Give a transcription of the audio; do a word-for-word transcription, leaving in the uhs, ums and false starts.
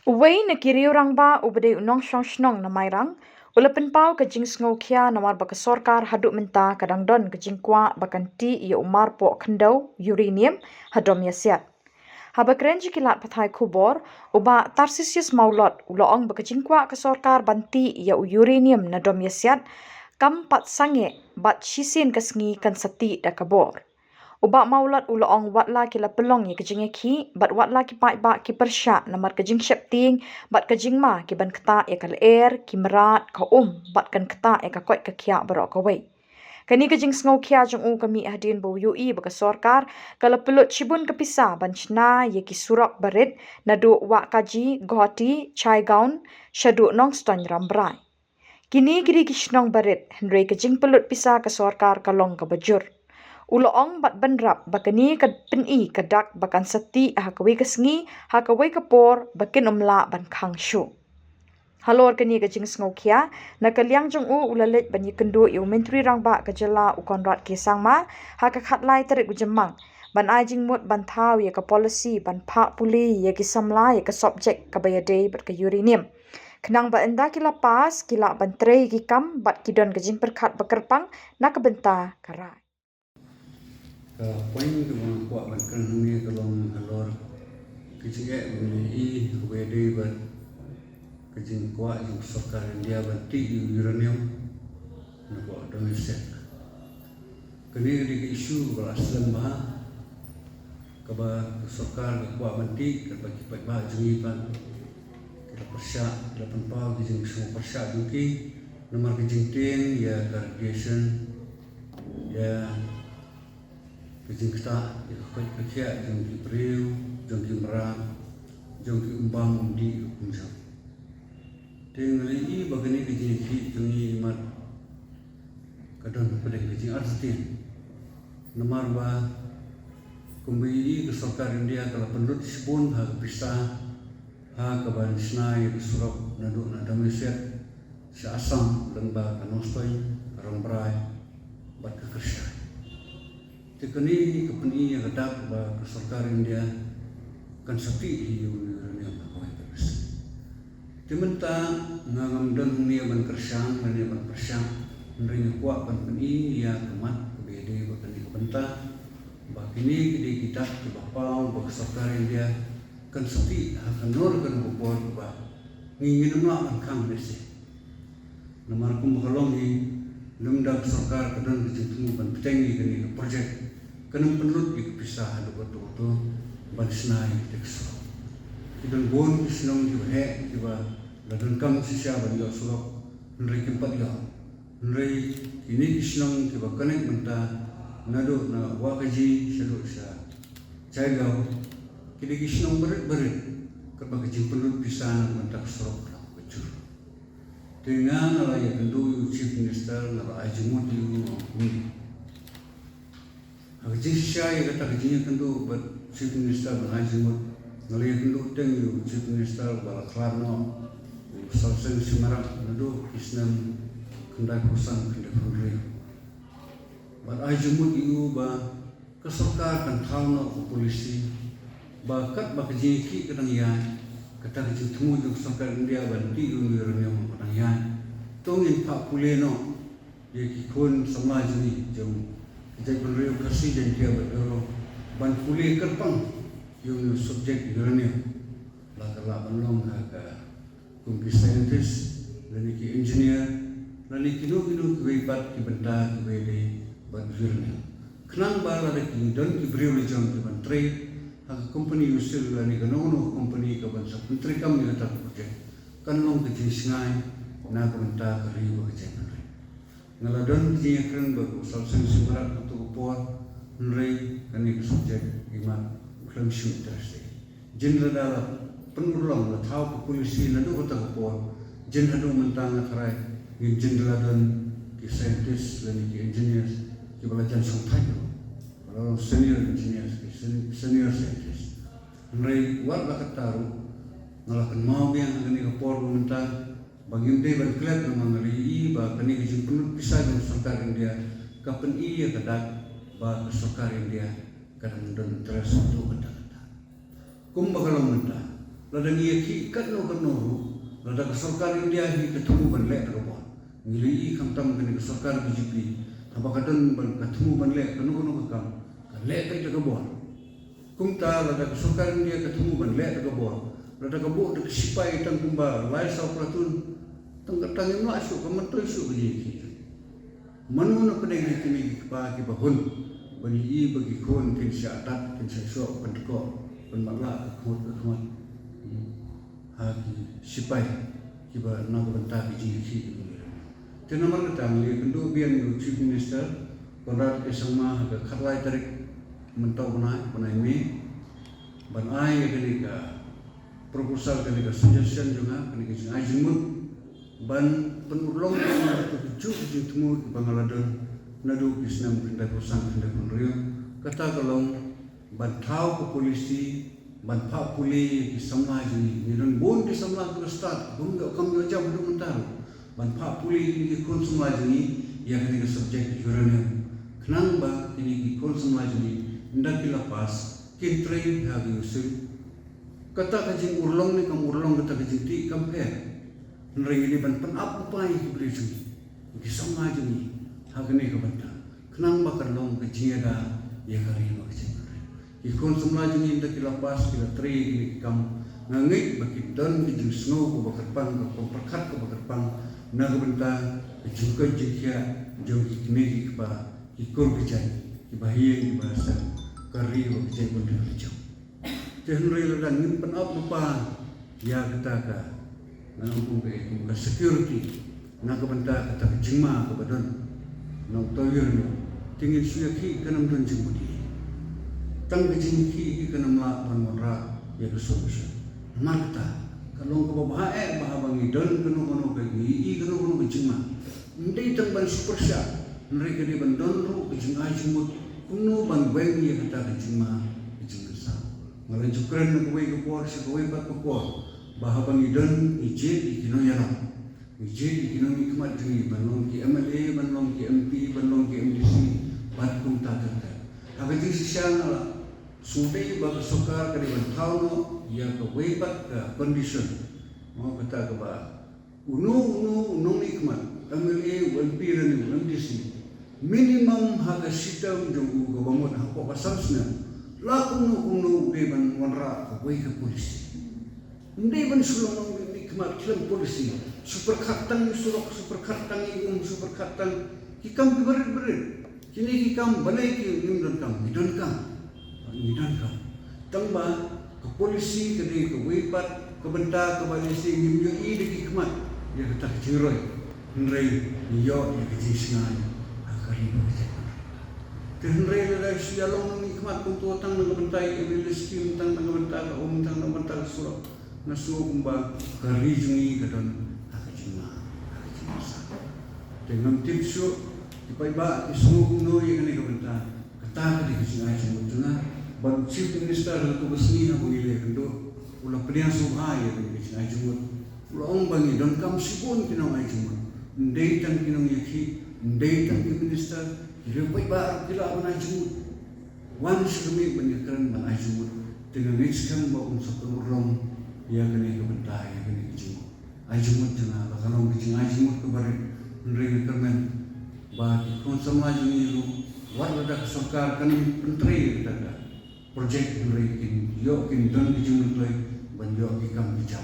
Uwei na ki riew rangbah uba dei u nongshong shnong na Mairang u la pynpaw ka jingsngewkhia namar ba ka sorkar haduh mynta ka dang don ka jingkwah ba kan tih ïa u marpoh khyndew uranium ha Domiasiat. Haba kren sha ki lad pathai khubor, u Bah Tarsisius Mawlot u la ong ba ka jingkwah ka sorkar ban tih ïa u uranium na Domiasiat kam pat sangeh bad shisien ka sngi kan sa tih da ka bor. U Bah Mawlot u la ong wat la ki la pynlong ïa ka jingïakhih bad wat la ki paidbah ki pyrshah namar ka jingsheptieng bad ka jingma ki ban ktah ïa ka lyer, ki mrad, ka um bad kan ktah ïa ka koit ka khiah baroh kawei. Kane ka jingsngewkhia jong u ka mih hadien ba u ïohi ba ka sorkar ka la pynlut shibun ka pisa ban shna ïa ki surok barit naduh Wahkaji, Guwahati, Chaigaon shaduh Nongstoiñ Rambrai. Kine ki dei ki shnong barit hynrei ka jingpynlut pisa ka sorkar ka long kaba jur. U la ong bad bynrap ba kane ka pyni ka dak ba kan sa tih ha kawei ka sngi, ha kawei ka por ba kin ym lah ban khang shuh. Halor kane ka jingsngewkhia, na ka liang jong u u la leit ban ïakynduh ïa u Myntri Rangbah ka jylla u Conrad K Sangma ha ka khatlai tarik u Jymmang ban ai jingmut ban thaw ïa ka policy ban phah pule ïa ki samla ïa ka subject kaba ïadei bad ka uranium, khnang ba ynda ki la pass ki lah ban trei ïa ki kam bad ki don ka jingpyrkhat ba kyrpang na ka bynta ka rai. Ka point kaba nga kwah ban kren hangne ka long halor ka jingeh ba ngi ïohi kaba ïadei bad ka jingkwah jong ka sorkar India ban tih ïa u uranium na ka Domiasiat. Kane ka dei ka issue ba la slem bha, kaba ka sorkar ka kwah ban tih, kaba ki paidbah jong ngi pat ki la pyrshah, ki la pynpaw ki jingsngewpyrshah jong ki namar ka jingtieng ïa ka radiation, ïa ka jingktah ïa ka koit ka khiah jong ki briew, jong ki mrad, jong ki umbam umdih ruh kumjuh. Te nga la ïohi ba kane ka jingïakhih jong ngi imat ka don hapdeng ka jingartatien. Namar ba kumba ïohi ka sorkar India ka la pynlut shibun ha ka pisa ha kaban shna ïa ka surok naduh na Domiasiat sha Assam lyngba ka Nongstoiñ, ka Rambrai bad ka Kyrshai. Te kane ka pyni ïa ka dak ba ka sorkar India kan sa tih ïa u uranium ha kawei ka bynta. Te mynta nga ngam don hangne ban kyrshan lane ban pyrshah, hynrei nga kwah ban pyni ïa ka mat kaba ïadei bad kane ka bynta ba kine ki dei ki dak kiba paw ba ka sorkar India kan sa tih ha kano kano ka por ba ngi ngin ym lah ban khang lehse. Namar kumba ka long hi, lymda ka sorkar ka don ka jingthmu ban bteng ïa kane ka project, kan ym pynlut ïa ka pisa haduh kato kato ban shna ïa kata ka surok. Ki don bun ki shnong kiba heh kiba la donkam shisha ban ïoh surok, hynrei kim pat ïoh. Hynrei kine ki shnong kiba connect mynta naduh na Wahkaji shaduh sha Chaigaon, ki dei ki shnong barit barit, katba ka jingpynlut pisa na ka bynta ka surok ka long kaba jur. Te nga nga la ïakynduh ïa u Chief Minister, nga la ai jingmut ïa u, nga ong kumne. Ha ka jingshisha ïa kata ka jingïakynduh bad Chief Minister ban ai jingmut, nga la ïakynduh teng ïa u Chief Minister ba la khlad noh, u Sawseng Singmarak, naduh ki snem khyndaiphew san khyndaiphew hynriew. Bad ai jingmut ïa u ba ka sorkar kan thaw noh ka polisi ba katba ka jingïakhih ka dang ïaid, kata ka jingthmu jong ka sorkar India ban tih ïa u uranium ka dang ïaid. To ngin phah pule noh ïa ki khun samla jong ngi jong ka jaitbynriew Khasi, Jaiñtia bad Garo ban pule kyrpang ïa u subject uranium. La ka lah ban long ha ka kum ki scientist lane ki engineer lane kino kino kiwei pat ki bynta kiba ïadei bad uranium. Khnang ba lada ki don ki briew la jong ki ban trei ha ka company u sil lane kano kano ka company ka ban sa pyntreikam ïa kata ka project, kan long ka jingshngaiñ na ka bynta ka ri bad ka jaitbynriew. Nga la don ka jingïakren bad u Sawseng Singmarak kato ka por, hynrei kane ka subject imat u khlem shu interest. Jin lada la pynurlong la thaw ka polisi naduh kata ka por, jin haduh mynta nga tharai ngin jin la don ki scientist lane ki engineers kiba la jan shongthait ruh, ba la long senior engineers, ki sen-, senior scientist. Hynrei wat la katta ruh, nga la kynmaw biang ha kane ka por ba mynta ba ngim dei ban klet namar nga la ïohi ba kane ka jingpynlut pisa jong ka sorkar India ka pyni ïa ka dak ba ka sorkar India ka dang don interest haduh katta katta. Kumba ka long mynta, Lada ngi ïakhih katno katno ruh, lada ka sorkar India hi ka thmu ban leh da ka bor. Ngi la ïohi khamtam kane ka sorkar B J P, haba ka don ban ka thmu ban leh kano kano ka kam, ka leh peit da ka bor. Kumta lada ka sorkar India ka thmu ban leh da ka bor, lada ka buh da ka sipai tang kumba lai saw platoon, tang ka tang im lah shuh, ka myntoi shuh ka jingïakhih. Mano na pdeng ri kine ki kpa kiba hun ban ïohi ba ki khun kin shah tat, kin shah shoh, ban tkoh, ban matlah ka khmut ka khmut ha ki sipai kiba na ka bynta ki jingïakhih. Te namar kata ngi ïakynduh biang ïa u Chief Minister Conrad K Sangma ha ka khatlai tarik mynta u bnai, bnai May, ban ai ïa kane ka proposal, kane ka suggestion jong nga, kane ka jingai jingmut ban pynurlong ïa kito ki juh ki jingthmu kiba nga la don naduh ki snem khyndaiphew san khyndaiphew hynriew. Kata ka long ban thaw ka policy ban phah pule ïa ki samla jong ngi. Ngi don bun ki samla kiba stad, bun ki kam ïoh jam haduh mynta ruh. Ban phah pule ïa ki khun samla jong ngi ïa kane ka subject uranium, khnang ba kine ki khun samla jong ngi, ynda ki la pass, kin trei ha ki university. Kata ka jingurlong ne kam urlong, kata ka jingtih kam pher. Hynrei ngi dei ban pynap lypa ïa ki briew jong ngi, ïa ki samla jong ngi ha kane ka bynta, khnang ba kan long ka jingïada ïa ka ri bad ka jaitbynriew. Ki khun samla jong ngi ynda ki la pass, ki la trei ïa kine ki kam, nga ngeit ba kin don ka jingsngew kaba kyrpang, ka pyrkhat kaba kyrpang na ka bynta ka jingkoit jingkhiah jong kine ki kpa, ki kur ki jait, kiba ha ïing kiba ha sem, ka ri bad ka jaitbynriew la jong. Te hynrei lada ngim pynap lypa ïa kata ka, ngan ong kum ka, kum ka security na ka bynta kata ka jingma kaba don na uta u uranium, te ngin shu ïakhih, kan ym don jingmut. Tang ka jingïakhih hi kan ym lah ban wanrah ïa ka solution. Namar kata ka long kaba bha eh ba haba ngi don kano kano ka, ngi ïohi kano kano ka jingma, ym dei tang ban shu pyrshah, hynrei ka dei ban don ruh ka jingai jingmut kumno ban weng ïa kata ka jingma, ka jingmynsaw. Nga la ju kren na kawei ka por sha kawei pat ka por ba haba ngi don, ngi jied ïa ki nongïalam, ngi jied ïa ki nongmihkhmat jong ngi, ban long ki M L A, ban long ki M P, ban long ki M D C bad kumta ter ter. Ha ka jingshisha nga la sngewthuh ba ka sorkar ka dei ban thaw noh ïa kawei pat ka condition. Mo, kata kaba uno uno u nongmihkhmat, M L A, u M P lane u M D C, minimum ha ka shi term jong u kaba mut hapoh ka san snem, la kumno kumno u dei ban wanrah kawei ka policy. Ym dei ban shu long nongmihkhmat khlem policy, shu pyrkhat tang ïa u surok, shu pyrkhat tang ïa u um, shu pyrkhat tang ki kam kiba rit ba rit. Kine ki kam balei ki ngim donkam, ngi donkam. Ngi donkam. Tang ba ka policy ka dei kawei pat ka bynta kaba lehse ngim ïohi da ki khmat ïa kata ka jingroi. Hynrei ngi ïoh ïa ka jingshngaiñ ha ka ri bad ka jaitbynriew. Te hynrei lada shu ïalong nongmihkhmat kumto, tang na ka bynta ïa ka M L A scheme, tang na ka bynta ka um, tang na ka bynta ka surok, nga sngew kumba ka ri jong ngi ka don ha ka jingma, ha ka jingma. Te ngam tip shuh ki paidbah ki sngew kumno ïa kane ka bynta. Kata ka dei ka jingai jingmut jong nga. Bad u Chief Minister ha kato ka sngi haba ngi la ïakynduh, u la pdiang sngewbha ïa kane ka jingai jingmut. U la ong ba ngi donkam shibun ki nongai jingmut. Ym dei tang ki nongïakhih, ym dei tang ki minister, ki riew paidbah ruh ki lah ban ai jingmut. Wan sha ka mic ban ïakren, ban ai jingmut. Te nga ngeit skhem ba un sa pynurlong ïa kane ka bynta, ïa kane ka jingmut. Ai jingmut jong nga la ka long ka jingai jingmut kaba rit. Hynrei nga kyrmen ba ki khun samla jong ngi ruh, wat lada ka sorkar kan pyntrei ïa kata ka project, hynrei kin ïoh, kin don ka jingmyntoi ban ïoh ki kam ki jam